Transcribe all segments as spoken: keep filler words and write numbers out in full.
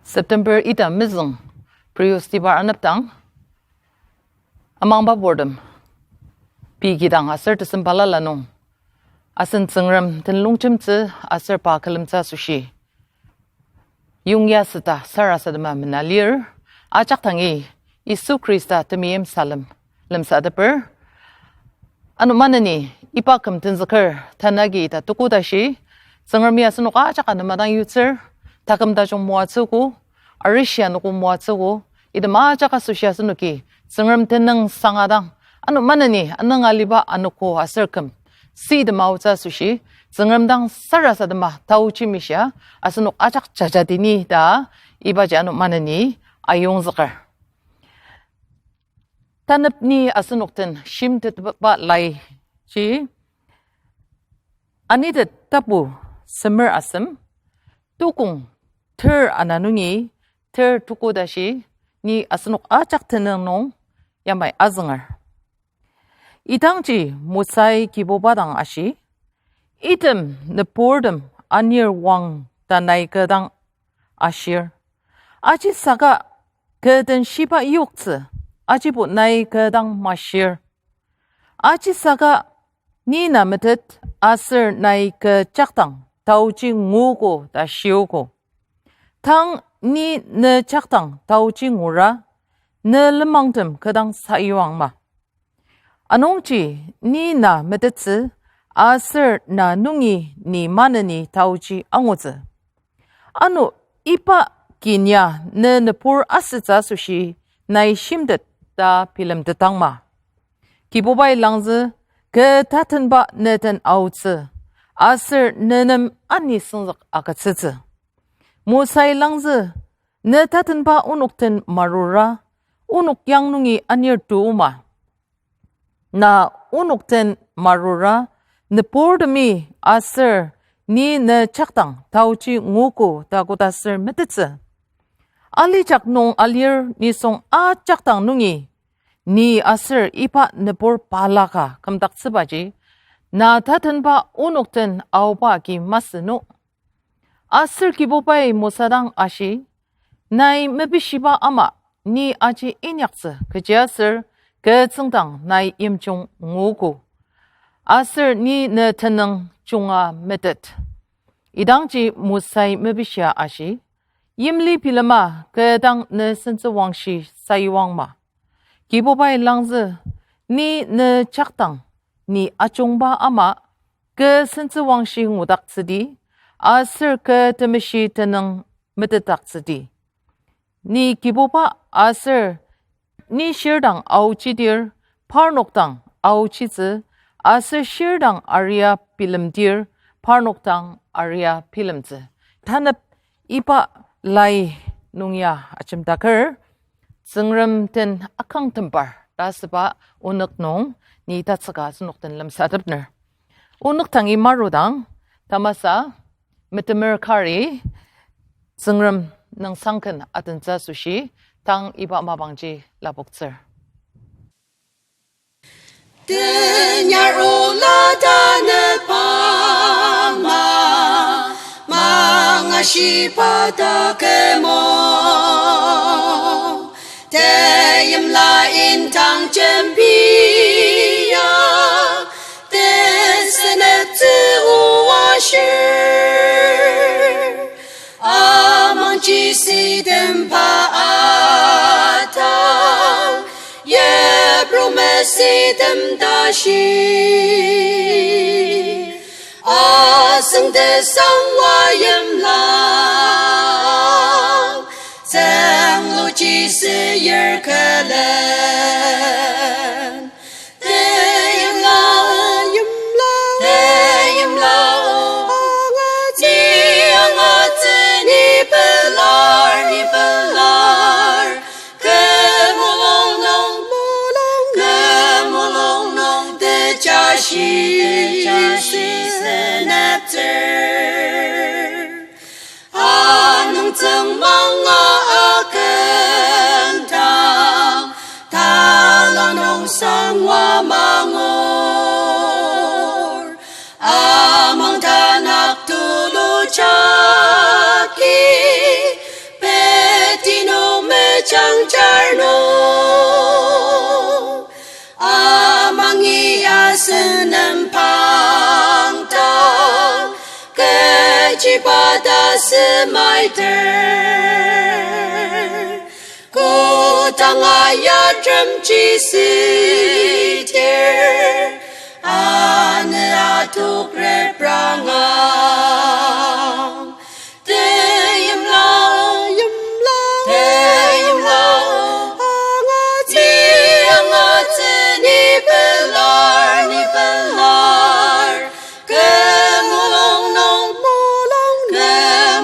September ita mezüng, Brihostibar anepdang, amangba bortem, pei kidang aser tesem balala nung, asen Tsüngrem den longjemtsü aser pa külemtsü asoshi yongya süta sarasadema mena lir, ajak dangi Yisu Khrista temeim salem lemsateper. Ano maneni iba küm tenzüker tanü agi ita tuku tashi, Tsüngremi asenok ajak anema dang yutsür, taküm tajung moatsüogo, arishi anogo moatsüogo, item ajak asoshi asenoki Tsüngrem tenüng sangadang, ano maneni anüng aliba anogo aser küm, sitema aotsü asoshi, Tsüngrem dang sarasadema taochi mishia, asenok ajak jajatini ta, ibaji ano maneni ayongzüker. Tanep ni asenok den shimtetba laiji, Anitet tapu semer asem, tukong ter ana nungi ter tuku tashi, ni asenok ajak tenüng nung yamai azünger. Idangji Mosai Kibuba dang ashi, item nüburtem anir wang ta nai kü dang ashir. Aji saka kü den shiba yoktsü, ajibo nai kü dang mashir. Aji saka ni na metet aser nai kü jakdang taoji nguogo ta shiogo. Tang ni ne jakdang taoji ngura, ne lenmangtem kü dang sayuangma. Anungji ni na metettsü aser na nungi ni maneni taoji angutsü. Ano iba kinia ne nübur asütsü asoshi nai shimtet ta bilemtetangma. Kibubai langzü, kü tatenba ne den aotsü, aser ne nem ani süngzük agütsütsü. Mosai langzü, ne tatenba onok den marura, onok yang nungi anir tuma. Na onok den marura, nüburtemi aser ni ne jakdang taoji nguogo ta koda aser metettsü. Alijak nung alir nisung ajak dang nungi, ni aser iba nübur balaka kümdaktsübaji, na tatenba onok den aoba agi masü no. Aser Kibubai Mosa dang ashi, nai mepishiba ama ni aji inyaktsü kechiaser kü tsüngdang nai yimjung nguogo. Aser ni ne tenüng junga metet. Idangji Mosai mepishia ashi, yimli bilema kü dang ne sentsüwangshi sayuangma. Kibubai langzü, ni ne jakdang ni ajungba ama kü sentsüwangshi ngudaktsüdi, aser kü temeshi tenüng metetdaktsüdi. Ni Kibuba aser ni shirdang aochidir, parnok dang aochitsü, aser shirdang aria bilemdir, parnok dang aria bilemtsü. Tanep iba lai nung ya ajemdaker, Tsüngrem den akangtembar ta asüba onük nung ni tatsüka asenok den lemsatepner. Onük tangi marudang, tamasa metemer kari, Tsüngrem nüngsangken atentsü asoshi, tang iba mapangji lapoktsür. Tenyar ola tanepama, mangashiba takümo. Teyimla indang jembia, teseneptsü oa shir. Amangji sidemba atang, yipru mesütem tashi. Asüng tesang wa yimlang, tsüngluji seyir külen. Teyimla, teyimla, angatsü, angatsü, ni pelar, ni pelar. Kü mulung nung, mulung, kü mulung nung tejashi, tejashi seneptsür. Anung tsüngmanga akümdang, ta shiba ta semaiter. Kodanga ya tremji sitir, anü atok reprangang. Teyimlang, teyimlang, teyimlang, angatsü, angatsü, ni pelar, ni pelar. Kü mulung nung, mulung, kü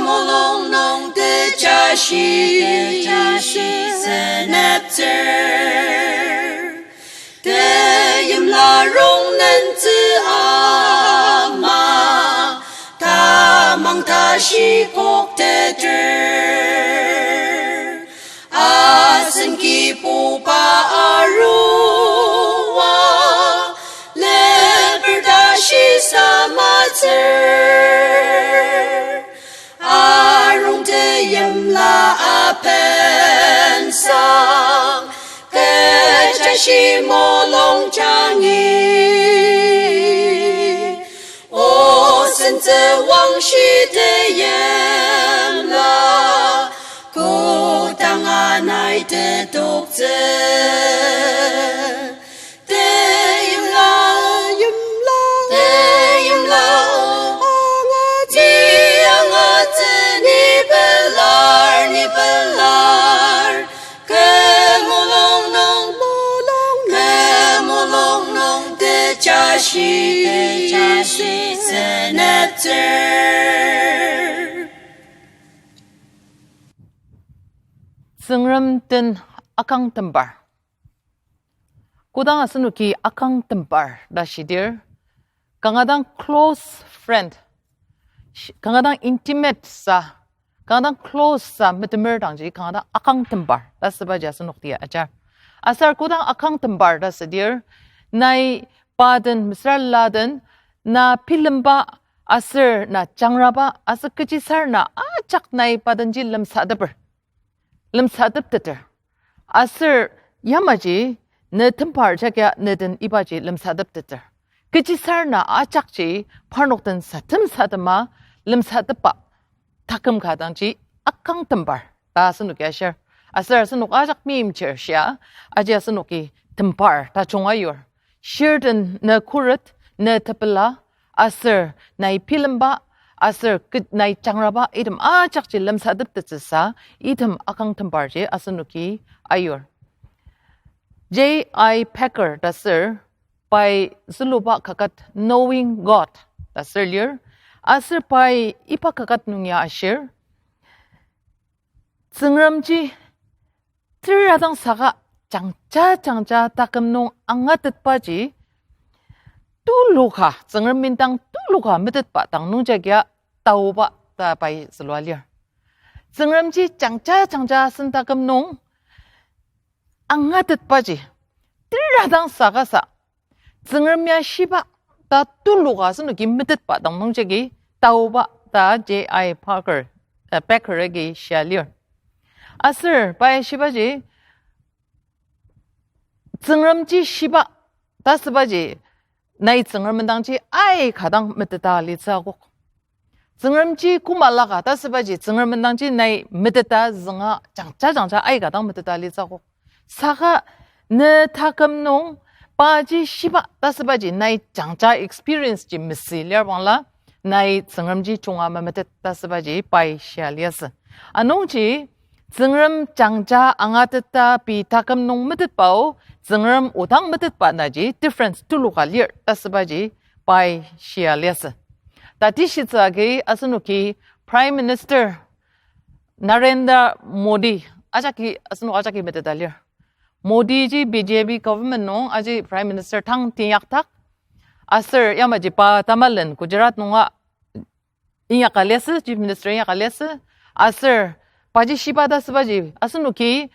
mulung nung, tejashi, tejashi, seneptsür. Teyimla rong nentsü ama, tamang tashi kokteter. Asen kibuba arua, leper tashi samatsür. Arung teyimla apen sang, kecha shi mulung jangi. O sentsü wangshi teyimla, kodang anai tetoktsü. Teyimla, yimla, teyimla, angatsü, angatsü, ni pelar, ni pelar. Kü mulung nung, mulung, kü mulung nung, tejashi, tejashi, seneptsür. Tsüngrem den akang tembar. Kodang asenoki akang tembar ta shidir, kanga dang close friend, sh-, kanga dang intimate sa, kanga dang close sa metemer dangji kanga dang akang tembar ta sübaji asenok tia ajar. Aser kodang akang tembar ta südir, nai pa den, mesüra la den, na bilemba, aser na jangraba, aser kechisar na ajak nai pa denji lemsateper. Lemsatepteter. Aser yamaji ne tembar jagia ne den ibaji lemsatepteter. Kechisar na ajakji parnok den satem satema lemsatepba taküm ka dangji akang tembar ta asenoki ashir. Aser asenok ajak meimchir shia, aji asenoki tembar tajung ayur. Shir den ne khuret, ne tepela, aser nai bilemba, aser ke-, nai jangraba, item ajakji lemsateptettsüsa, item akang tembarji asenoki ayur. J I Packer ta ser, pai züluba kaket Knowing God ta ser lir, aser pai iba kaket nung ya ashir, Tsüngremji tera dang saka jangja jangja taküm nung angatetbaji tuluka, Tsüngrem indang tuluka metetba dang nungjagia taoba ta pai zülua lir. Tsüngremji jangja jangja asen taküm nung angatetbaji tera dang sakasa Tsüngrem ya shiba ta tuluka asenoki metetba dang nungjagi taoba ta J I Packer, eh, Packer agi shia lir. Aser pai shibaji, Tsüngremji shiba ta sübaji, nai Tsüngrem indangji aika dang meteta litsü akok. Tsüngremji koma laka ta sübaji, Tsüngrem indangji nai meteta zünga jangja jangja aika dang meteta litsü akok. Saka ne taküm nung paji shiba ta sübaji nai jangja experience ji mesü lir bangla, nai Tsüngremji junga memetet ta sübaji pai shia liasü. Anungji, Tsüngrem jangja angateta pei taküm nung metetbao, Tsüngrem odang metetba naji difference tuluka lir ta sübaji pai shia liasü. Tatishitsü agi asenoki Prime Minister Narendra Modi ajaki, asenok ajaki meteta lir. Modi ji B J P government nung aji Prime Minister tang teinyakdak. Aser yamaji pa tamalen Gujarat nunga inyaka liasü, Chief Minister inyaka liasü. Aser paji shiba ta sübaji asenoki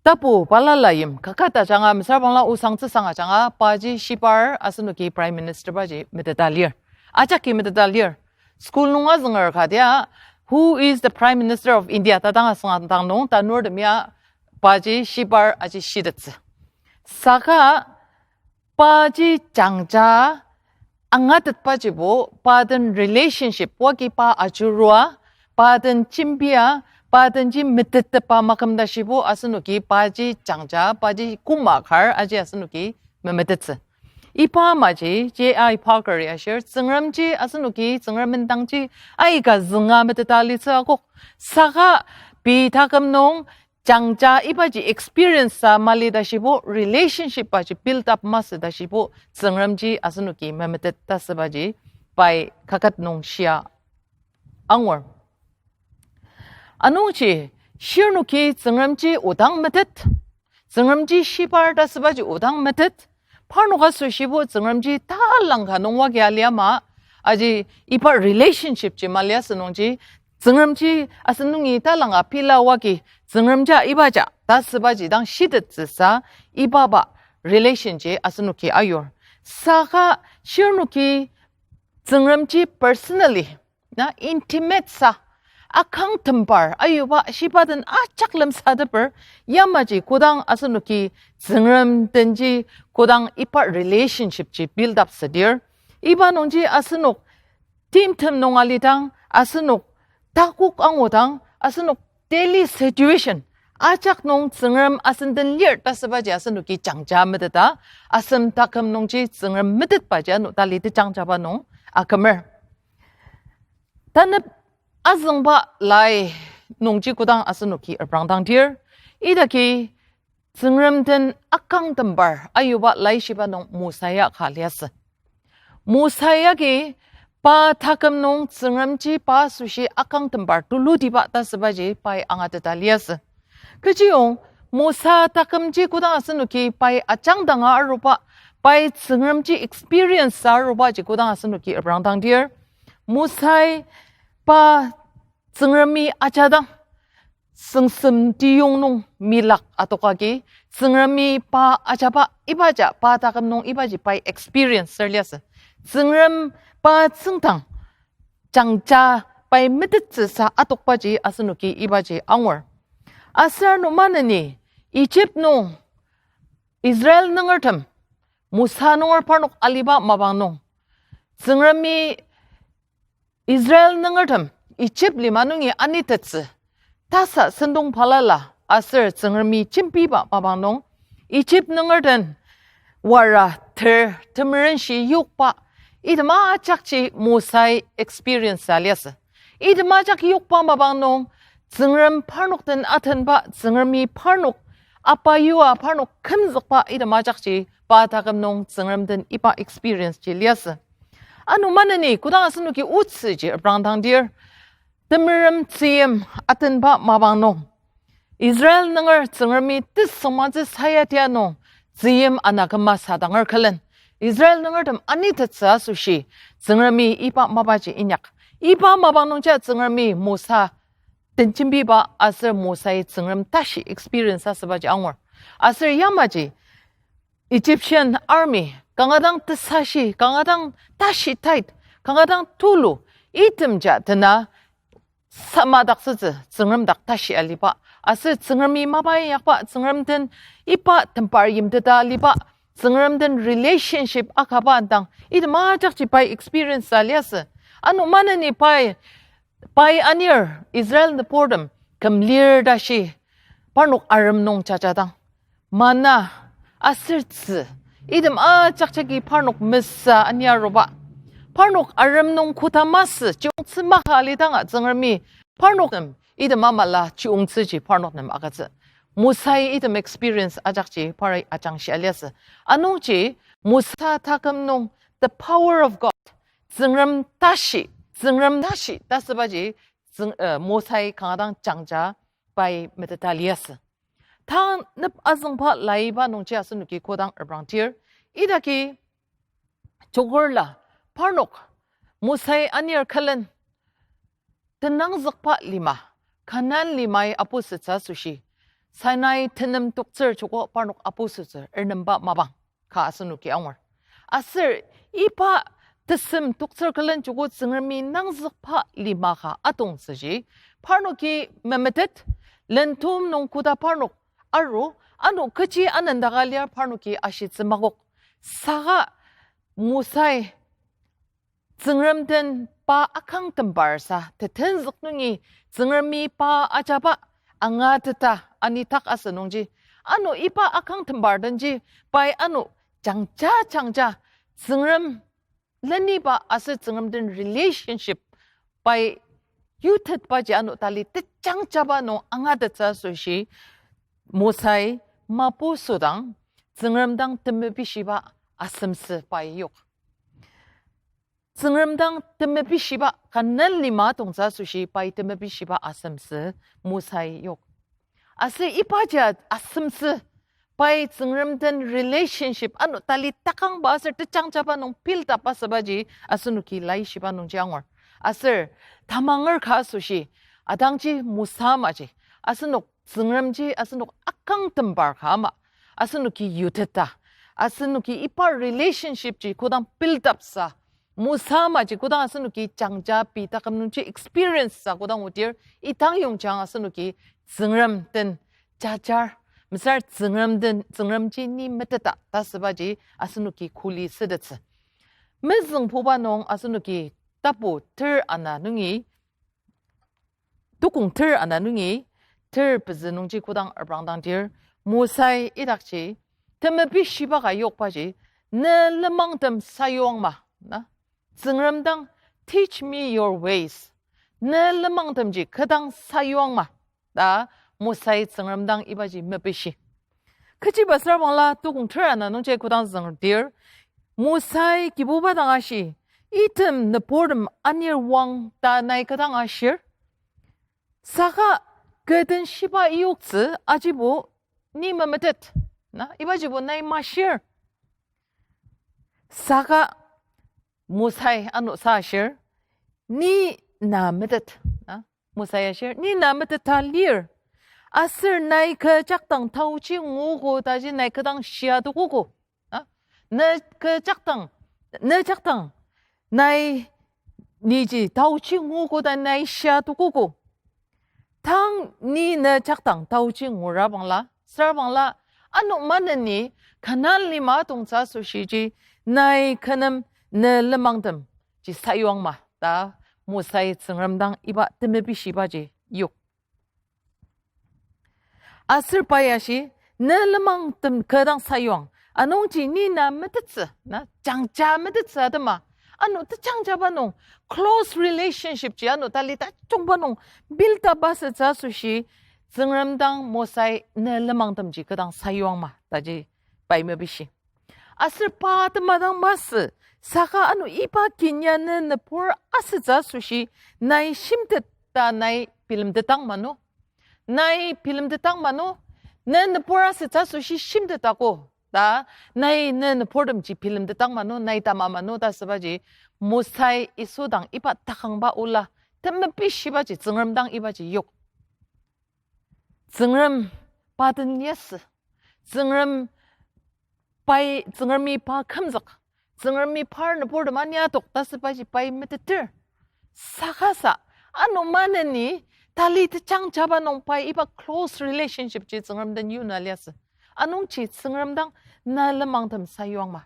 tapu balala yim kaket ajanga, mesüra bangla osangtsüsang ajanga paji shibar asenoki Prime Minister baji meteta lir. Ajaki meteta lir. School nung azünger ka dia, Who is the Prime Minister of India ta dang asüngdang nung, tanurtem ya paji shibar aji shitettsü. Saka paji jangja angatetbajibo, pa den relationship, wagi pa ajurua, pa den jembia, pa denji metettepa maküm tashibo, asenoki paji jangja, paji koma kar aji asenoki memetettsü. Iba amaji J I Packer-i ashir, Tsüngremji asenoki, Tsüngrem indangji aika zünga meteta litsü akok. Saka pei taküm nung jangja ibaji experience sa mali tashibo, relationship baji build up masü tashibo, Tsüngremji asenoki memetet ta sübaji pai kaket nung shia angur. Anungji, shirnoki Tsüngremji odang metet, Tsüngremji shibar ta sübaji odang metet, parnok asoshibo Tsüngremji talangka nung wagi aliama, aji iba relationship ji maliasü nungji, Tsüngremji asen nungi talangka pila wagi, Tsüngremja ibaja ta sübaji dang shitettsüsa, ibaba relation ji asenoki ayur. Saka shirnoki Tsüngremji personally, na intimate sa, akang tembar ayuba shiba den ajak lemsateper, yamaji kodang asenoki Tsüngrem denji kodang iba relationship ji build up südir, iba nungji asenok timtem nung alidang, asenok takok angudang, asenok daily situation ajak nung Tsüngrem asen den lir ta sübaji asenoki jangja meteta, asem taküm nungji Tsüngrem metetbaji ano tali tejangjaba nung akümer. Tanep azüngba lai nungji kodang asenoki reprangdangdir, idaki Tsüngrem den akang tembar ayuba laishiba nung Mosa ya ka liasü. Mosa yagi pa taküm nung Tsüngremji pa asoshi akang tembar tulutiba ta sübaji pai angateta liasü. Kechiyong Mosa takümji kodang asenoki pai ajangdanga aruba, pai Tsüngremji experience arubaji kodang asenoki reprangdangdir, Mosai pa Tsüngremi ajadang, süngsem tiyong nung milak atok agi, Tsüngremi pa ajaba ibaja pa taküm nung ibaji pai experience ser liasü. Tsüngrem pa tsüngdang jangja pai metettsüsa atokbaji asenoki ibaji angur. Aser ano maneni Egypt nung Israel nungertem, Mosa nunger parnok aliba mapang nung, Tsüngremi Israel nungertem Egypt lima nungi anitettsü tasa sentong balala aser Tsüngremi jembiba mapang nung, Egypt nunger den wara ter temerenshi yokba, item ajakji Mosai experience aliasü. Item ajak yokba mapang nung, Tsüngrem parnok den atenba, Tsüngremi parnok apa yua parnok kümzükba, item ajakji pa taküm nung Tsüngrem den iba experience ji liasü. Ano maneni kodang asenoki otsüji reprangdangdir, temerem tzüyim atenba mapang nung, Israel nunger Tsüngremi tesüngmangtsü sayatia nung, tzüyim ana küma sadanger külen, Israel nungertem anitettsü asoshi, Tsüngremi iba mapaji inyak. Iba mapang nungja Tsüngremi Mosa den jembiba aser Mosai Tsüngrem tashi experience asübaji angur. Aser yamaji Egyptian army, kanga dang tesashi, kanga dang tashi tight, kanga dang tulu, itemja tena samadaktsütsü Tsüngrem dak tashi aliba. Aser Tsüngremi mapa inyakba, Tsüngrem den iba tembar yimteta aliba, Tsüngrem den relationship akaba indang, item ajakji pai experience aliasü. Ano maneni pai, pai anir Israel nüburtem küm lir tashi, parnok arem nung jajadang, manna aser tzü, item ajakjagi parnok mesa ani aruba. Parnok arem nung koda masü, chiyungtsü maka alidanga Tsüngremi parnok nem item amala chiyungtsüji parnok nem agütsü. Mosai item experience ajakji pai ajangshi aliasü. Anungji Mosa taküm nung the power of God, Tsüngrem tashi, Tsüngrem tashi ta sübaji, Tsüng-, eh, Mosai kanga dang jangja pai meteta liasü. Tanep azüngba laiba nungji asenoki kodang reprangdir, idaki jogurla parnok Mosai anir külen tenangzükba lima, Kanan limai apusütsü asoshi, Sinai tenem toktsür joko parnok apusütsü ernemba mapang ka asenoki angur. Aser iba tesem toktsür külen joko Tsüngremi nangzükba lima ka atongtsüji, parnoki memetet, lentom nung koda parnok aru, ano kechi anendaka lir parnoki ashitsü makok. Saka Mosai Tsüngrem den pa akang tembar sa, tetenzük nungi Tsüngremi pa ajaba angateta anitak asü nungji, ano iba akang tembar denji, pai ano jangja jangja Tsüngrem leniba aser Tsüngrem den relationship pai yutetbaji ano tali tejangjaba nung angatettsü asoshi, Mosai mapusudang Tsüngrem dang temepishiba asemsü pai yok. Tsüngrem dang temepishiba, Kanan lima tongtsü asoshi pai temepishiba asemsü Mosai yok. Aser ibaji asemsü pai Tsüngrem den relationship ano tali takangba aser tejangjaba nung build up asübaji asenoki laishiba nungji angur. Aser tamanger ka asoshi, atangji Mosa amaji, asenok Tsüngremji asenok akang tembar ka ama, asenoki yuteta, asenoki iba relationship ji kodang build up sa, Mosa amaji kodang asenoki jangja pei taküm nungji experience sa kodang odir, idang yongjang asenoki Tsüngrem den jajar, mesüra Tsüngrem den, Tsüngremji ni meteta ta sübaji asenoki kuli sütettsü. Mezüngbuba nung asenoki tapu ter ana nungi, tukong ter ana nungi ter pezü nungji kodang reprangdangdir, Mosai idakji temepishiba ka yokbaji, ne lenmangtem sayuang ma, na? Tsüngrem dang, teach me your ways. Ne lenmangtemji kü dang sayuang ma, ta Mosai Tsüngrem dang ibaji mepishi. Kechiba süra bangla tukong ter ana nungji kodang züngdir, Mosai Kibuba dang ashi, item nüburtem anir wang ta nai kü dang ashir. Saka kü den shiba iyoktsü ajibo ni memetet, na, ibajibo nai mashir. Saka Mosai ano sa ashir, ni na metet, na, Mosai ashir, ni na meteta lir. Aser nai kü jakdang taochi nguogo taji nai kü dang shia tukogo. A? Ne kü jakdang, ne jakdang, nai niji taochi nguogo ta nai shia tukogo. Tang ni ne jakdang taochi ngura bangla, süra bangla, ano maneni Kanan lima tongtsü asoshiji, nai kü nem ne lenmangtemji sayuang ma, ta Mosai Tsüngrem dang iba temepishibaji yok. Aser pai ashi, ne lenmangtem kü dang sayuang. Anungji ni na metettsü, na, jangja metettsü atema. Ano tejangjaba nung, close relationship ji ano tali tajungba nung build up asütsü asoshi, Tsüngrem dang Mosai ne lenmangtemji kü dang sayuang ma, taji pai mepishi. Aser pa atema dang masü, saka ano iba kinya ne nübur asütsü asoshi, nai shimtet ta nai bilemtetang mano. Nai bilemtetang mano, ne nübur asütsü asoshi shimtetako ta, nai ne nüburtemji bilemtetang mano, nai tama mano ta sübaji, Mosai Yisu dang iba takangba ola, temepishibaji, Tsüngrem dang ibaji yok. Tsüngrem pa den liasü. Tsüngrem pai, Tsüngremi pa kümzük. Tsüngremi par nüburtem aniatok ta sübaji pai meteter. Saka sa, ano maneni tali tejangjaba nung pai iba close relationship ji Tsüngrem den yuna liasü. Anungji Tsüngrem dang na lenmangtem sayuang ma.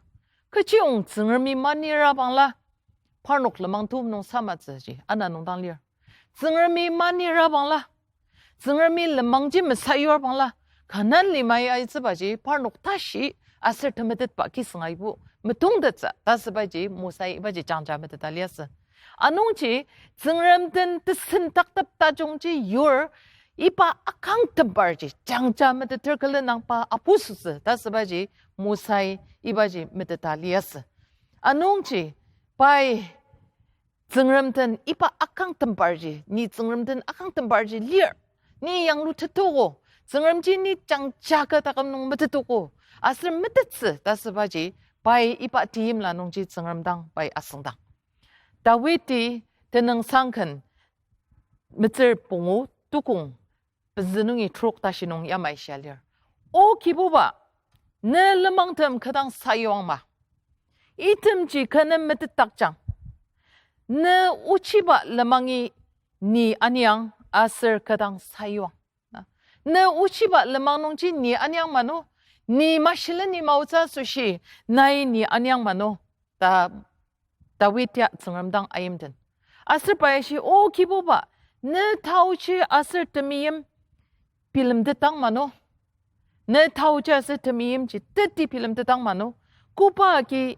Kechiyong Tsüngremi manira bangla, parnok lenmang tum nung samatsüji, ana nung dang lir. Tsüngremi manira bangla, Tsüngremi lenmangji mesayur bangla, Kanan limai aitsübaji parnok tashi aser temetetba kisüng aibo metongtettsü ta sübaji Mosai ibaji jangja meteta liasü. Anungji Tsüngrem den tesendaktep tajungji yur iba akang tembarji jangja meteter külen nangpa apusütsü ta sübaji Mosai ibaji meteta liasü. Anungji pai Tsüngrem den iba akang tembarji, ni Tsüngrem den akang tembarji lir, ni yanglutetoko, Tsüngremji ni jangja kü taküm nung metetoko, aser metettsü ta sübaji pai iba teimla nungji Tsüngrem dang pai asüngdang. Dawidi tenüngsang ken metsür pungu tukong pezü nungi trok tashi nung yamai shia lir. O Kibuba, ne lenmangtem kü dang sayuang ma. Itemji kü nem metetdakjang. Ne ochiba lemangi ni aniang aser kü dang sayuang. Ne ochiba lemang nungji ni aniang mano, ni mashileni maotsü asoshi, nai ni aniang mano, ta Dawid ya Tsüngrem dang ayimten. Aser pai ashi, O Kibuba, ne taoji aser temeim bilemtetang mano. Ne taoji aser temeimji teti bilemtetang mano. Koba agi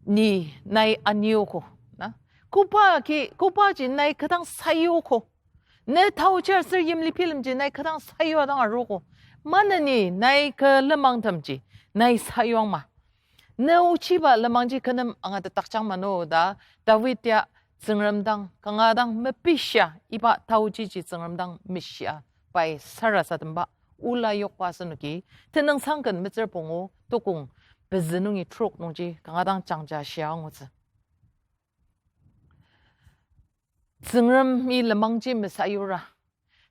ni nai aniogo, na? Koba agi, kobaji nai kü dang sayuogo. Ne taoji aser yimli bilemji nai kü dang sayua dang aruogo. Maneni nai kü lenmangtemji nai sayuang ma? Ne ochiba lenmangji kü nem angatetdaktsüang mano ta Dawid ya Tsüngrem dang, kanga dang mepishia, iba taojiji Tsüngrem dang meshia, pai sarasademba ola yokba asenoki, tenüngsang ken metsür pungu tukong pezü nungi trok nungji kanga dang jangja shia angutsü. Tsüngremi lenmangji mesayura.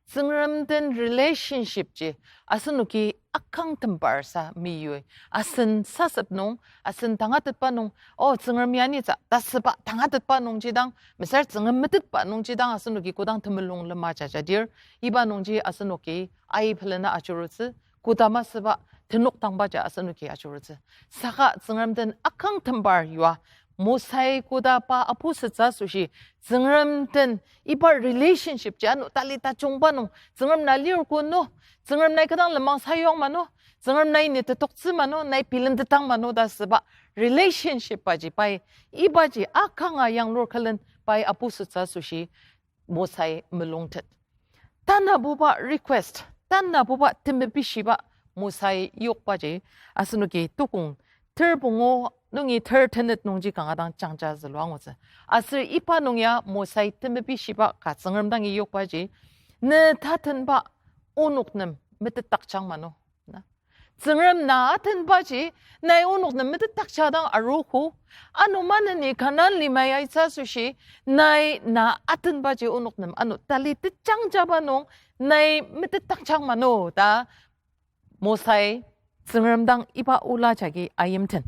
Tsüngrem den relationship ji asenoki akangtembarsa meyui. Asen sasep nung, asen tangatetba nung, o, Tsüngrem ya nitsü ta süba tangatetba nungji dang, mesüra Tsüngrem metetba nungji dang asenoki kodang temulung lema jajadir, iba nungji asenoki aipelena ajurutsü, kodama süba tenokdangbaji asenoki ajurutsü. Saka Tsüngrem den akangtembar yua, Mosai koda pa apusettsü asoshi, Tsüngrem den iba relationship ji ano tali tajungba nung, Tsüngrem na lir ko no, Tsüngrem nai kü dang lenmang sayuang mano, Tsüngrem nai ni tetoktsü mano, nai bilemtetang mano ta süba relationship baji pai, ibaji akanga yanglur külen pai apusettsü asoshi, Mosai melungtet. Tanabuba request, tanabuba temepishiba Mosai yokbaji, asenoki tukong ter pungu nungi ter tenet nungji kanga dang jangja zülua angutsü. Aser iba nung ya Mosai temepishiba ka Tsüngrem dangi yokbaji, ne tatenba onok nem metetdaktsüang mano. Na, Tsüngrem na atenbaji, nai onok nem metetdaktsüa dang aruogo. Ano maneni Kanan limai aitsü asoshi, nai na atenbaji onok nem ano tali tejangjaba nung, nai metetdaktsüang mano ta Mosai Tsüngrem dang iba ola jagi ayimten.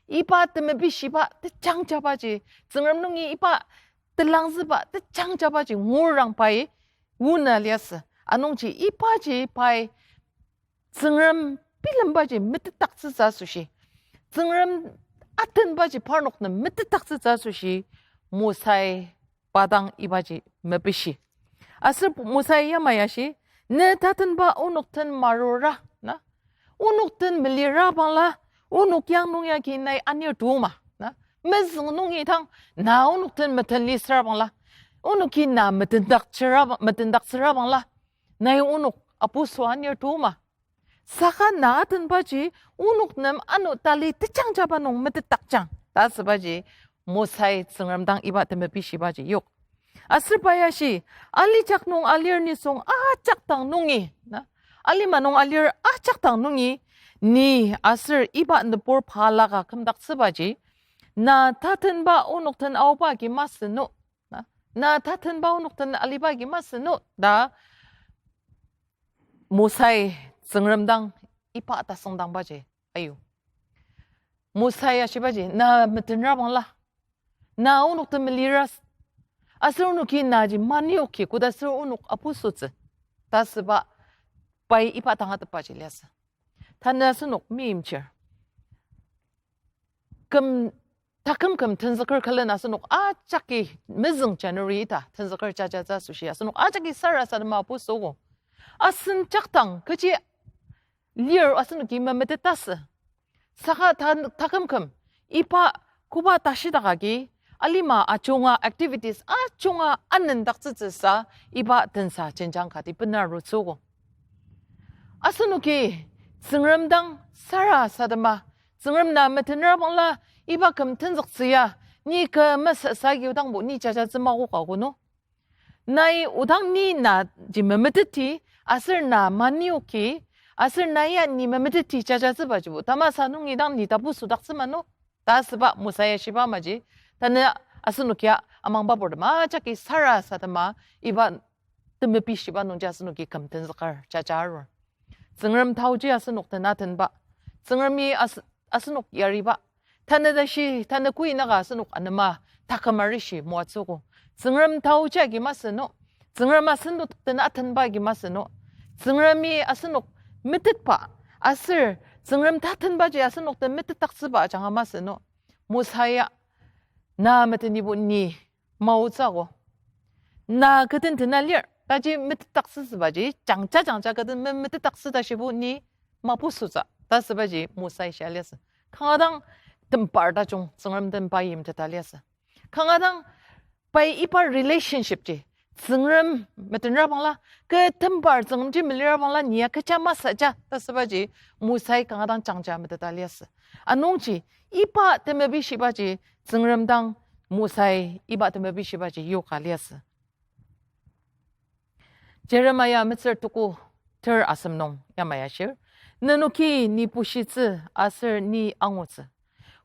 Iba temepishiba tejangjabaji, Tsüngrem nungi iba telangzüba tejangjabaji ngurang pai wona liasü. Anungji ibaji pai Tsüngrem bilembaji metetdaktsütsü asoshi, Tsüngrem atenbaji parnok nem metetdaktsütsü asoshi, Mosai pa dang ibaji mepishi. Aser Mosai yamai ashi, ne tatenba onok den marura, na? Onok den melira bangla, onok yang nung yagi nai anir tuma, na? Mezüng nungi dang, na onok den meten lisüra bangla, onoki na metendaktsüra ba-, metendaktsüra bangla, nai onok apuso anir tuma. Saka na atenbaji onok nem ano tali tejangjaba nung metetdaktsüang ta sübaji Mosai Tsüngrem dang iba temepishibaji yok. Aser pai ashi, alijak nung alir nisung ajak dang nungi, na? Alima nung alir ajak dang nungi, ni aser iba nübur balaka kümdaktsübaji, na tatenba onok den aoba agi masü no, na? Na tatenba onok den aliba agi masü no ta Mosai Tsüngrem dang iba tasüngdangbaji ayu. Mosai ashibaji, na metenra bangla, na onok den meliras, aser onoki naji manioki, koda aser onok apusotsü ta süba pai iba tangatetbaji liasü. Tanü asenok meimchir küm, taküm küm tenzüker külen asenok ajaki mezüng January ita tenzüker jajatsü asoshi asenok ajaki sarasadema apusogo. Asen jakdang kechi lir asenoki memetettsü. Saka ta-, taküm küm iba koba tashidak agi alima ajunga activities ajunga anendaktsütsüsa iba tensa jenjang kati benarutsüogo. Asenoki Tsüngrem dang sarasadema, Tsüngrem na metenra bangla iba küm tenzüktsü ya, ni kü mesasa yudangbo ni jajatsü makoka kono. Nai odang ni naji memeteti, aser na manioki, aser na ya ni memeteti jajatsübajibo tamasa nungi dang ni tapu sodaktsü mano ta süba Mosai ashiba amaji, tanü asenok ya amangba purtem ajaki sarasadema iba temepishiba nungji asenoki küm tenzüker jaja arur. Tsüngrem taoji asenok tena tenba, Tsüngremi as-, asenok yariba, tanü tashi, tanü kuinaka asenok anema taküm arishi moatsüogo. Tsüngrem taoji agi masü no, Tsüngrem asenok tena tenba agi masü no, Tsüngremi asenok metetba, aser Tsüngrem tatenbaji asenok den metetdaktsüba ajanga masü no, Mosa ya, na metenibo ni maotsü ako. Na kü den tena lir, taji metetdaktsütsübaji, jangja jangja kü den me-, metetdaktsü ta shibo ni mapusotsü, ta sübaji Mosai shia liasü. Kanga dang tembar tajung Tsüngrem den pa yimteta liasü. Kanga dang pai iba relationship ji, Tsüngrem metenra bangla, kü tembar Tsüngrem ji melira bangla, ni ya kecha masü ja, ta sübaji Mosai kanga dang jangja meteta liasü. Anungji, iba temebi shibaji, Tsüngrem dang Mosai iba temebi shibaji yoka liasü. Jeremiah metsür tuku ter asem nung yamai ashir, nenoki ni bushitsü aser ni angutsü.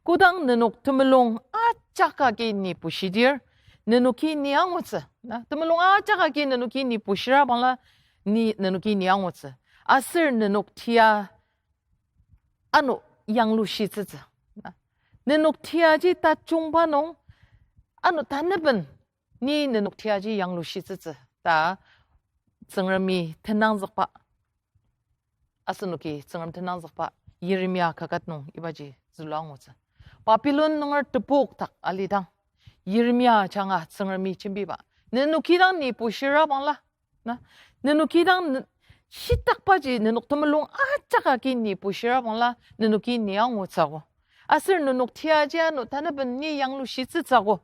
Kodang nenok temulung ajak agi ni bushidir, nenoki ni angutsü. Na, temulung ajak agi nenoki ni bushira bangla, ni, nenoki ni angutsü. Aser nenok tia ano yanglushitsütsü. Na, nenok tiaji tajungba nung, ano tanaben ni nenok tiaji yanglushitsütsü ta Tsüngremi tenangzükba, asenoki Tsüngrem tenangzükba Yeremia kaket nung ibaji zülua angutsü. Babilon nunger tepok dak alidang, Yeremia ajanga Tsüngremi jembiba, nenoki dang ni bushira bangla, na, nenoki dang ne-, shitakbaji nenok temulung ajak agi ni bushira bangla, nenoki ni angutsü ako. Aser nenok tiaji ano tanaben ni yanglushitsütsü ako.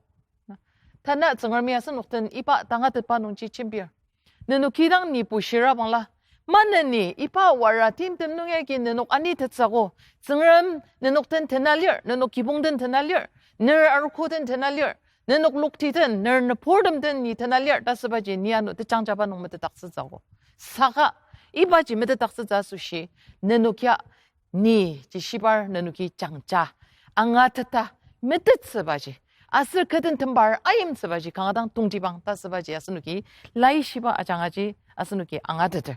Tanü Tsüngremi asenok den iba tangatetba nungji jembir. Nenoki dang ni bushira bangla, maneni iba wara timtem nung yagi nenok anitettsü ako. Tsüngrem nenok den tena lir, nenok kibong den tena lir, ner arogo den tena lir, nenok lokti den, ner nüburtem den ni tena lir, ta sübaji ni ano tejangjaba nung metetdaktsütsü ako. Saka ibaji metetdaktsütsü asoshi, nenok ya ni ji shibar nenoki jangja angateta metettsübaji, aser kü den tembar ayimtsübaji kanga dang tongtibang ta sübaji asenoki laishiba ajangaji asenoki angateter.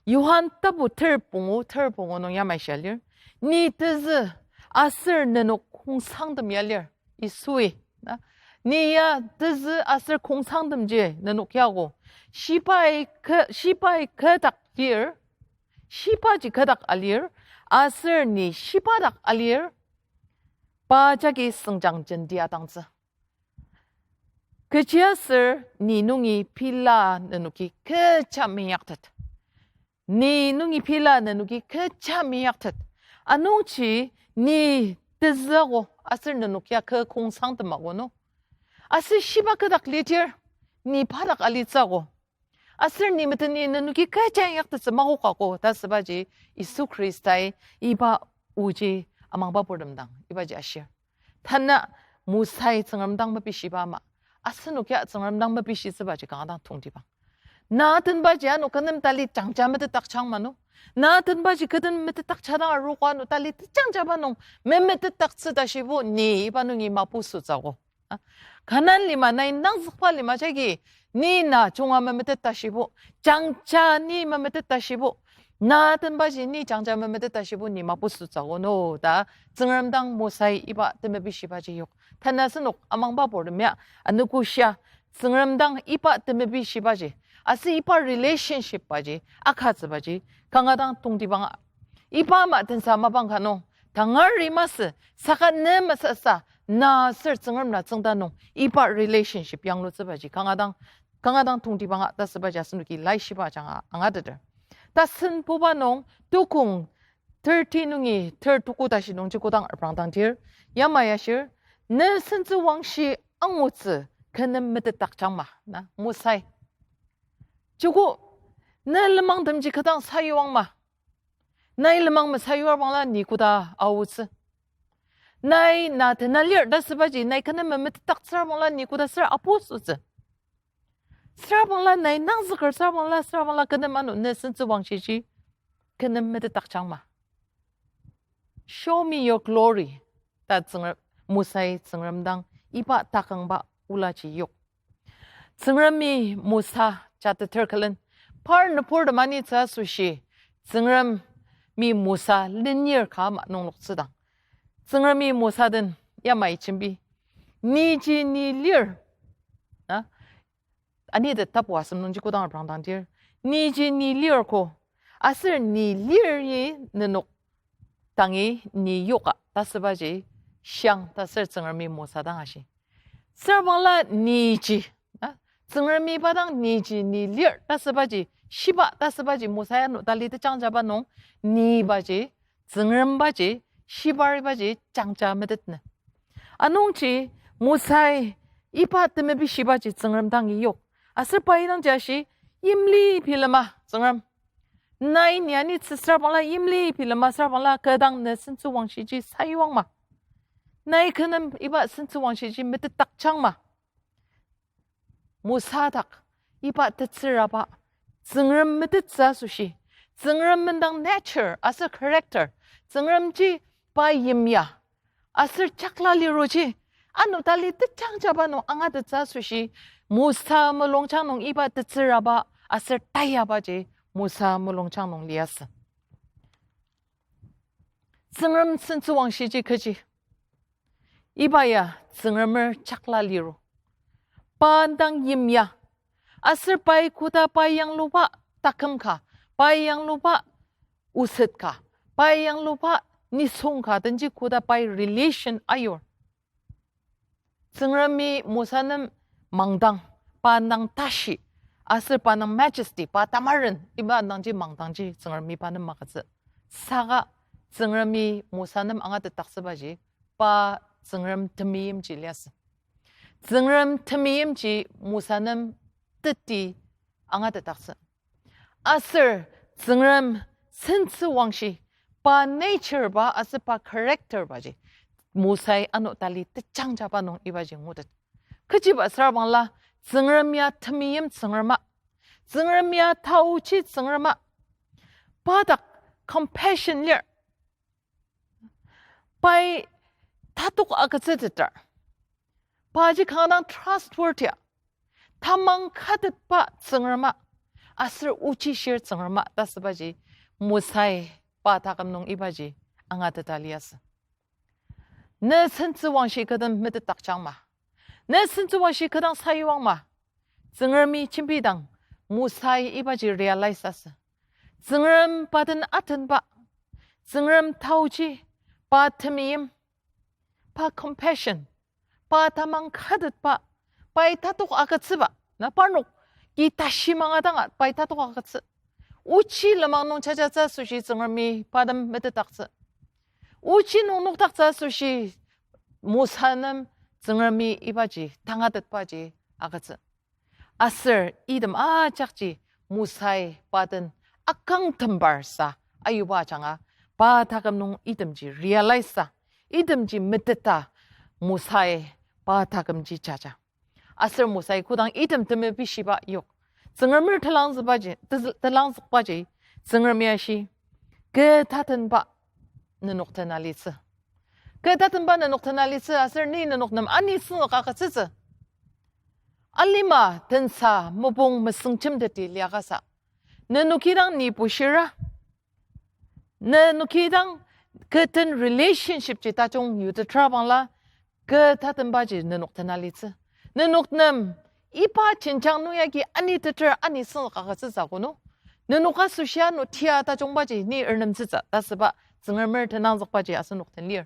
Johan tapu ter pungu, ter pungu nung yamai shia lir, ni tezü aser nenok kongsangtem ya lir, Yisui, na, ni ya tezü aser kongsangtemji nenok yako. Shibai kü, shibai kü dak lir, shibaji kü dak alir, aser ni shiba dak alir, pa jagi süngjang jenti atangtsü. Kechiaser ni nungi pila nenoki kecha meinyaktet. Ni nungi pila nenoki kecha meinyaktet. Anungji ni tezü ako aser nenok ya kü kongsangtem ako no. Aser shiba kü dak lidir, ni pa dak alitsü ako. Aser ni meteni nenoki kecha inyaktettsü makok ako ta sübaji Yisu Khristai iba oji amangba purtem dang ibaji ashir. Tanü Mosai Tsüngrem dang mepishiba ama, asenok ya Tsüngrem dang mepishitsübaji kanga dang tongtibang. Na tenbaji ano kü nem tali jangja metetdaktsüang ma no. Na tenbaji kü den metetdaktsüa dang arogo ano tali tejangjaba nung memetetdaktsü ta shibo ni iba nungi mapusotsü ako. A, Kanan lima nai nangzükba lima jagi, ni na junga memetet ta shibo, jangja ni memetet ta shibo, na tenbaji ni jangja memetet ta shibo ni mapusotsü ako no ta Tsüngrem dang Mosai iba temepishibaji yok. Tanü asenok amangba purtem ya anogo shia, Tsüngrem dang iba temepishibaji, aser iba relationship baji, akatsübaji kanga dang tongtibang. Iba ama tensa mapang ka nung, tangari masü, saka ne masasa, na aser Tsüngrem na tsüngda nung iba relationship yanglutsübaji kanga dang, kanga dang tongtibanga ta sübaji asenoki laishiba ajanga angateter. Tasen puba nung tukong thirty nungi thirty tuku tashi nungji kodang reprangdangdir, yamai ashir, ne sentsü wangshi angutsü kü nem metetdaktsüang ma, na, Mosai. Joko, ne lenmangtemji kü dang sayuang ma. Nai lenmang mesayua bangla ni koda aotsü. Nai na tena lir ta sübaji nai kü nem memetetdaktsüra bangla ni koda süra apusotsü. Süra bangla nai nangzüker süra bangla, süra bangla kü nem ano ne sentsü wangshiji kü nem metetdaktsüang ma. Show me your glory ta Tsüngrem, Mosai Tsüngrem dang iba takangba olaji yok. Tsüngremi Mosa jateter külen, par nüburtem anitsü asoshi, Tsüngremi Mosa lenir ka ama nungloktsüdang, Tsüngremi Mosa den yamai jembi, niji ni lir, na, Anitet tapu asem nungji kodang reprangdangdir, niji ni lir ko, aser ni lir-i nenok dangi ni yoka ta sübaji shiang ta sür Tsüngremi Mosa dang ashi. Sürabangla niji, a, Tsüngremi pa dang niji ni lir ta sübaji, shiba ta sübaji Mosa ya ano tali tejang jaba nung, nibaji, Tsüngrembaji, shibaribaji, jangja metetnü. Anungji Mosai iba temepishibaji Tsüngrem dangi yok. Aser pa idangji ashi, yimli bilema, Tsüngrem. Nai ni anitsü sürabangla yimli bilema sürabangla kü dang ne sentsüwangshiji sayuangma. Nai kü nem iba sentsüwangshiji metetdakjangma. Mosa dak iba tetsüraba, Tsüngrem metettsü asoshi, Tsüngrem mendang nature aser character, Tsüngremji pa yimya, aser jakla liruji, ano tali tejang jaba nung angatettsü asoshi, Mosa mulungjang nung iba tetsüraba aser tayabaji Mosa mulungjang nung liasü. Tsüngrem sentsüwangshiji kechi. Iba ya Tsüngremer jakla liru. Pa dang yimya. Aser pai koda pai yangluba taküm ka, pai yangluba oset ka, pai yangluba nisung ka, denji koda pai relation ayur. Tsüngremi Mosa nem mangdang, pa dang tashi, aser pa dang majesty, pa tamaren, iba dangji mangdangji Tsüngremi pa nem magütsü. Saka Tsüngremi Mosa nem angatetdaktsübaji, pa Tsüngrem temeimji liasü. Tsüngrem temeimji Mosa nem teti angatetdaktsü. Aser Tsüngrem sentsüwangshi, pa nature ba aser pa character baji, Mosai ano tali tejang jaba nung ibaji ngutet. Kechiba sürabangla, Tsüngrem ya temeim Tsüngrema, Tsüngrem ya taochi Tsüngrema, pa dak compassion lir. Pai tatok agütsüteter. Paji kanga dang trustworthy a, tamang katetba Tsüngrema, aser ochishir Tsüngrema ta sübaji, Mosai pa taküm nung ibaji angateta liasü. Ne sentsüwangshi kü den metetdakjangma. Ne sentsüwangshi kü dang sayuangma. Tsüngremi jembidang Mosai ibaji realize asü. Tsüngrem pa den atenba, Tsüngrem taochi, pa temeim, pa compassion, pa tamang katetba, pai tatok agütsüba, na parnok ki tashi manga danga pai tatok agütsü. Ochi lenmang nung jajatsü asoshi Tsüngremi pa den metetdaktsü. Ochi nung nokdaktsü asoshi Mosa nem Tsüngremi ibaji tangatetbaji agütsü. Aser item ajakji Mosai pa den akangtembar sa ayuba ajanga, pa taküm nung itemji realize sa, itemji meteta Mosai pa takümji jaja. Aser Mosai kodang item temepishiba yok, Tsüngremer telangzükbaji, te-, telangzükbaji, Tsüngremi ashi, kü tatenba nenok tena litsü. Kü tatenba nenok tena litsü aser ni nenok nem ani süngzük agütsütsü. Alima tensa mopung mesüngjemteti liakasa, nenoki dang ni bushira, nenoki dang kü den relationship ji tajung yutetra bangla, kü tatenbaji nenok tena litsü. Nenok nem iba jenjang nung yagi ani teter ani süngzük agütsütsü ko nung, nenok asoshi ano tia tajungbaji ni ernemtsütsü ta süba Tsüngremer tenangzükbaji asenok den lir.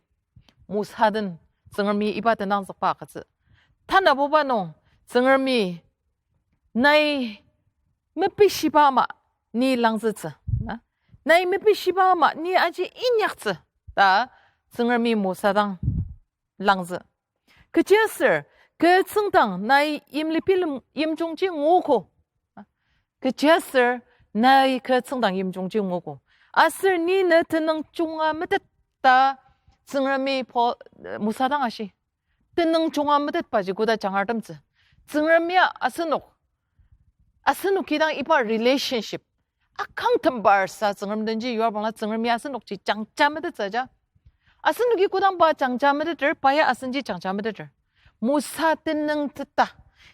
Mosa den Tsüngremi iba tenangzükba agütsü. Tanabuba nung Tsüngremi nai mepishiba ama ni langzütsü, na? Nai mepishiba ama ni aji inyaktsü ta Tsüngremi Mosa dang langzü. Kechiaser, kü tsüngdang nai yimlibi lem-, yimjungji nguogo. Kechiaser, nai kü tsüngdang yimjungji nguogo. Aser ni ne tenüng junga metet ta Tsüngremi Paul, Mosa dang ashi. Tenüng junga metetbaji koda jangartemtsü. Tsüngremi ya asenok, asenoki dang iba relationship akangtembar sa Tsüngrem denji yua bangla Tsüngremi asenokji jangja metettsü ja. Asenoki kodang pa jangja meteter, pa ya asenji jangja meteter. Mosa tenüng teta,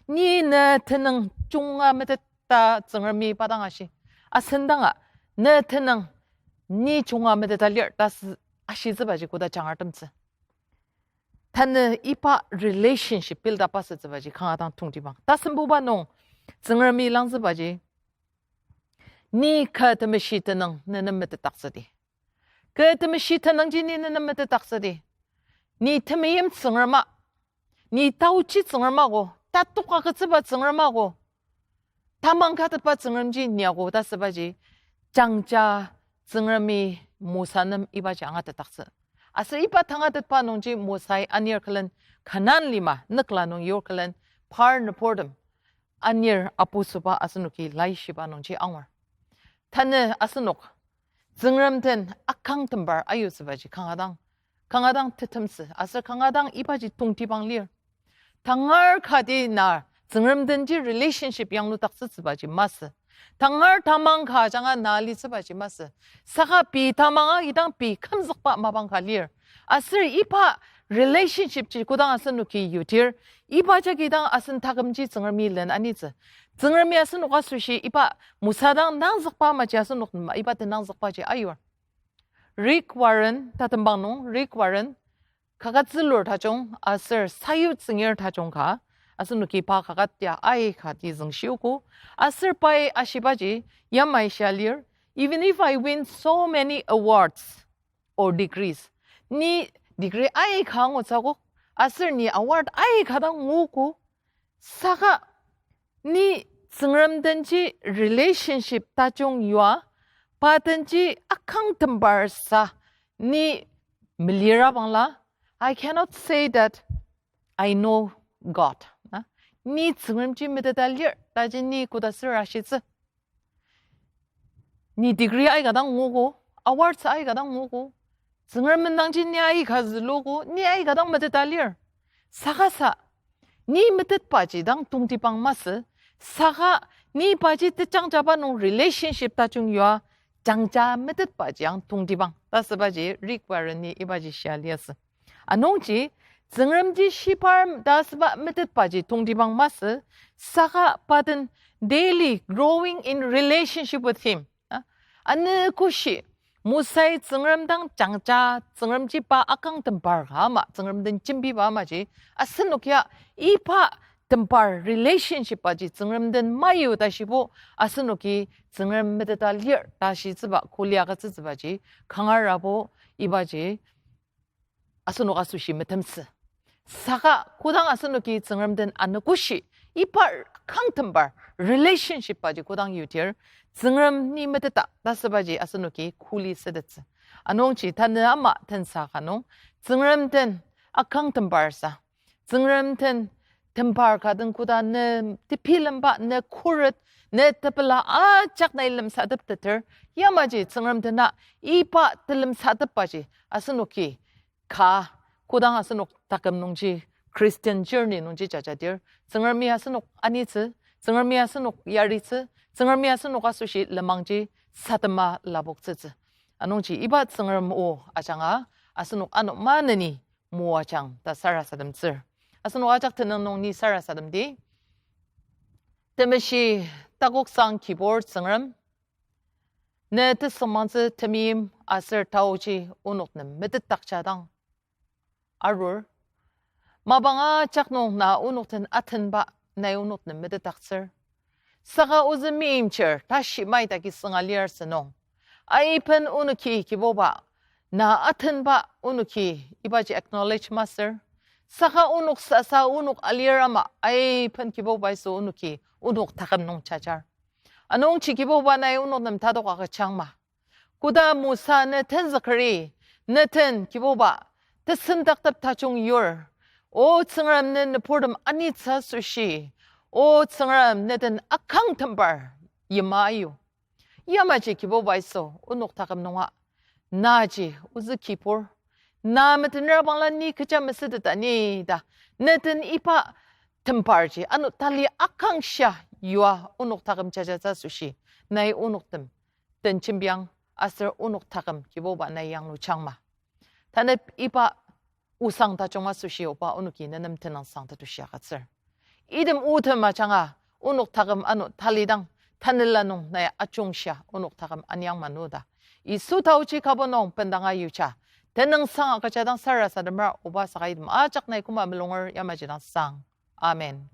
ni ne tenüng junga meteta Tsüngremi pa dang ashi. Asen danga, ne tenüng ni junga meteta lir ta sü-, ashitsübaji koda jangartemtsü. Tanü iba relationship build up asütsübaji kanga dang tongtibang. Tasembuba nung, Tsüngremi langzübaji, ni kü temeshi tenüng ne nem metetdaktsüdi. Kü temeshi tenüngji ni ne nem metetdaktsüdi. Ni temeim Tsüngrem a, ni taochi Tsüngrem ako, tatok agütsüba Tsüngrem ako, tamang katetba Tsüngremji ni ako ta asübaji, jangja Tsüngremi Mosa nem ibaji angatetdaktsü. Aser iba tangatetba nungji Mosai anir külen Kanan lima nükla nung yur külen par nüburtem anir apusüba asenoki laishiba nungji angur. Tanü asenok Tsüngrem den akangtembar ayutsübaji kanga dang, kanga dang tetemsü aser kanga dang ibaji tongtibang lir. Tangar kati na Tsüngrem denji relationship yangludaktsütsübaji masü. Tangar tamang ka ajanga na alitsübaji masü. Saka pei tamang agidang pei kümzükba mapang ka lir. Aser iba relationship ji kodang asenoki yutir, iba jagi dang asen takümji Tsüngremi len anitsü. Tsüngremi asenok asoshi iba Mosa dang nangzükba amaji asenok nem iba tenangzükbaji ayur. Rick Warren, tatembang nung Rick Warren, kaket zülur tajung aser sayutsüngir tajung ka, asenoki pa kaket ya aika ti züngshiogo, aser pai ashibaji yamai shia lir, even if I win so many awards or degrees, ni degree aika angutsü akok, aser ni award aika dang nguogo, saka ni Tsüngrem denji relationship tajung yua, pa denji akangtembar sa ni melira bangla, I cannot say that I know God. Na, ni Tsüngremji meteta lir taji ni koda sür ashitsü. Ni degree aika dang nguogo, awards aika dang nguogo, Tsüngrem mendangji ni aika zülugo, ni aika dang meteta lir. Saka sa, ni metetbaji dang tongtibang masü, saka ni paji tejangjaba nung relationship tajung yua, jangja metetbaji ang tongtibang ta asübaji Rick Warren-i ibaji shia liasü. Anungji, Tsüngremji shibar ta asüba metetbaji tongtibang masü, saka pa den daily growing in relationship with Him. A, anogoshi, Mosai Tsüngrem dang jangja, Tsüngremji pa akangtembar ka ama, Tsüngrem den jembiba amaji, asenok ya iba tembar relationship aji Tsüngrem den mayu ta shibo, asenoki Tsüngrem meteta lir ta shitsüba kuli agütsütsübaji, kangarabo ibaji asenok asoshi metemsü. Saka kodang asenoki Tsüngrem den anogoshi, iba kangtembar relationship aji kodang yutir, Tsüngrem ni meteta ta asübaji asenoki kuli sütettsü. Anungji tanü ama tensa ka nung, Tsüngrem den akangtembar sa, Tsüngrem den tembar ka den koda ne tebilemba, ne khuret, ne tepela ajak nai lemsatepteter, yamaji Tsüngrem dena iba telemsatepbaji asenoki ka, kodang asenok taküm nungji, Christian journey nungji jajadir, Tsüngremi asenok anitsü, Tsüngremi asenok yaritsü, Tsüngremi asenok asoshi lenmangji satema lapoktsütsü. Anungji iba Tsüngrem o ajanga asenok ano maneni moajang ta sarasademtsür. Asenok ajak tenüng nung ni sarasademdi. Temeshi takoksang Kibur Tsüngrem, ne tesüngmangtsü temeim aser taoji onok nem metetdakjadang arur. Mapang ajak nung na onok den atenba nai onok nem metetdaktsür. Saka ozü meimchir tashi maitaki sünga lir sünung, aiben onoki Kibuba, na atenba onoki ibaji acknowledge masür. Saka onok sasa onok alir ama aiben Kibuba Yisu onoki onok taküm nung jajar. Anungji Kibuba nai onok nem tatok agüjangma. Koda Mosa ne tenzükeri, ne den Kibuba, tesendaktep tajung yur. O Tsüngrem ne nüburtem anitsü asoshi, O Tsüngrem ne den akangtembar yima ayu. Yamaji Kibuba Yisu onok taküm nunga, naji ozü Kibur, na metenra bangla ni kecha mesütet ani ta, ne den iba tembarji ano tali akangshia yua onok taküm jajatsü asoshi, nai onoktem den jembiang aser onok taküm Kibuba nai yanglujangma. Tanep iba osang tajung asoshi oba onoki nenem tenüngsang tetushi agütsür. Item otem ajanga onok taküm ano talidang tanela nung nai ajungshia onok taküm aniang manu ta, Yisu taoji kübok nung bendanga yuja, tenüngsang agüjadang sarasademra oba saka item ajak nai koma mulunger yamaji dang sang. Amen.